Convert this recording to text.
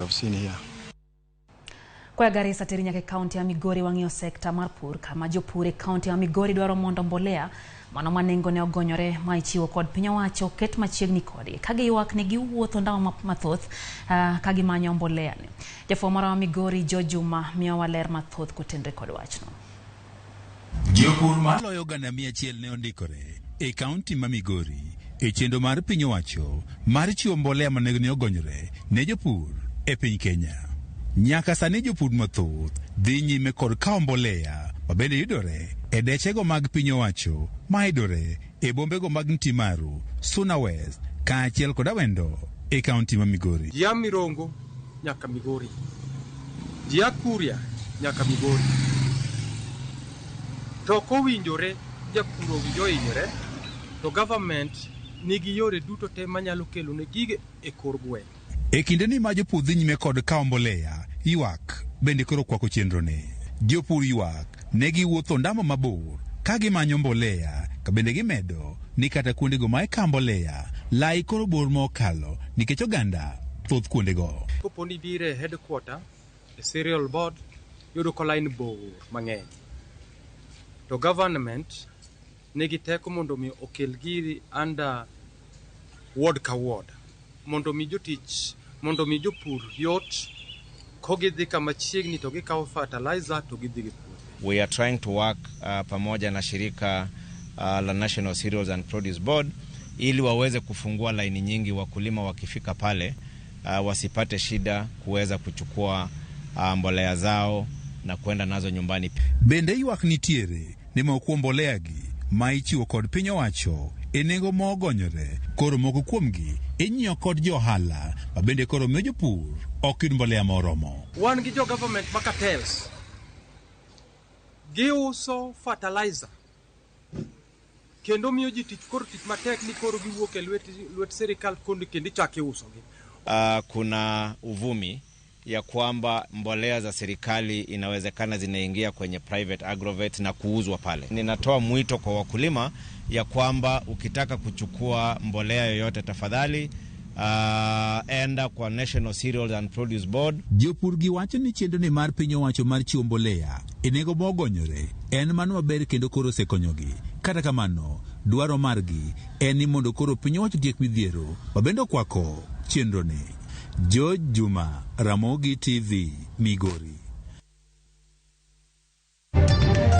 have seen here. Koa Garissa teri nyaka e kaunti ya Migori wang'iyo sekta mar pur kama jopur e kaunti ya Migori dwaro mondo mbolea mano ma nengone ogonyore ma ichiwo kod piny owacho oket machiegni kodgi ka giywak ni giwuotho ndama mathoth ka gimanyo mbolea ni. Jafwambo marwa ma Migori George Juma miyowa ler mathoth kotenre kod wachno. Jopur maloyo 100,000 ne ondikore e kaunti ma Migori e chenro mar piny owacho mar chiwo mbolea ma nengone ogonyore ne jopur e piny Kenya. Nyaka sani jopur mathoth dhi nyime kod kawo mbolea mabende yudore e dechego mag piny owacho mayudore e bombego mag Ntimaru, Suna West kaachiel kod Awendo e kaunti ma Migori. Ji a Mirongo nyaka Migori, ji a Kuria nyaka Migori. To kowinjore japur owinj ohinyore, to government nigi yore duto te manyalo kelo ne gige e kor gweng'. E kindeni ma jopur dhi nyime kod kawo mbolea, ywak bende koro kwako chenroni. Jopur ywak ne giwuotho ndama mabor ka gimanyo mbolea ka bende gimedo ni kata kuondego ma ikawo mbolea lai koro bor ma okalo nikech oganda thoth kuondego. Kopo ni ibiro e headquarter e cereal board iyudo ka line bor mang'eny. To government nigi teko mondo mi okel giri under ward ka ward mondo mi jotich mondo mi jopur yot kogidhi kama chiegni to gikawo fertilizer to gidhi gi puothe. We are trying to work pamoja na shirika la National Cereals and Produce Board ili waweze kufungua laini nyingi, wakulima wakifika pale wasipate shida kuweza kuchukua mbolea zao na kwenda nazo nyumbani. Bende ywak nitiere ni moko kuom mbolea gi ma ichiwo kod piny owacho e nengo ma ogonyore koro moko kuomgi inyiewo kod jo ohala ma bende koro miyo jopur ok yud mbolea moromo. Wan gi jo government ma cartels giuso fertilizer kendo miyo ji tich koro tich matek ni koro giwuok e lwet sirikal kondo kendo ichako iusogi. Kuna uvumi ya kwamba mbolea za serikali inawezekana zinaingia kwenye private agrovet na kuuzwa pale. Ninatoa mwito kwa wakulima ya kwamba ukitaka kuchukua mbolea yoyote tafadhali enda kwa National Cereals and Produce Board. Jopur gi wacho ni chenro ni mar piny owacho mar chiwo mbolea e nengo ma ogonyore en mano maber kendo koro osekonyogi. Kata kamano, dwaro margi en ni mondo koro piny owacho otiek midhiero ma bende okwako chenro ni. George Juma, Ramogi TV, Migori.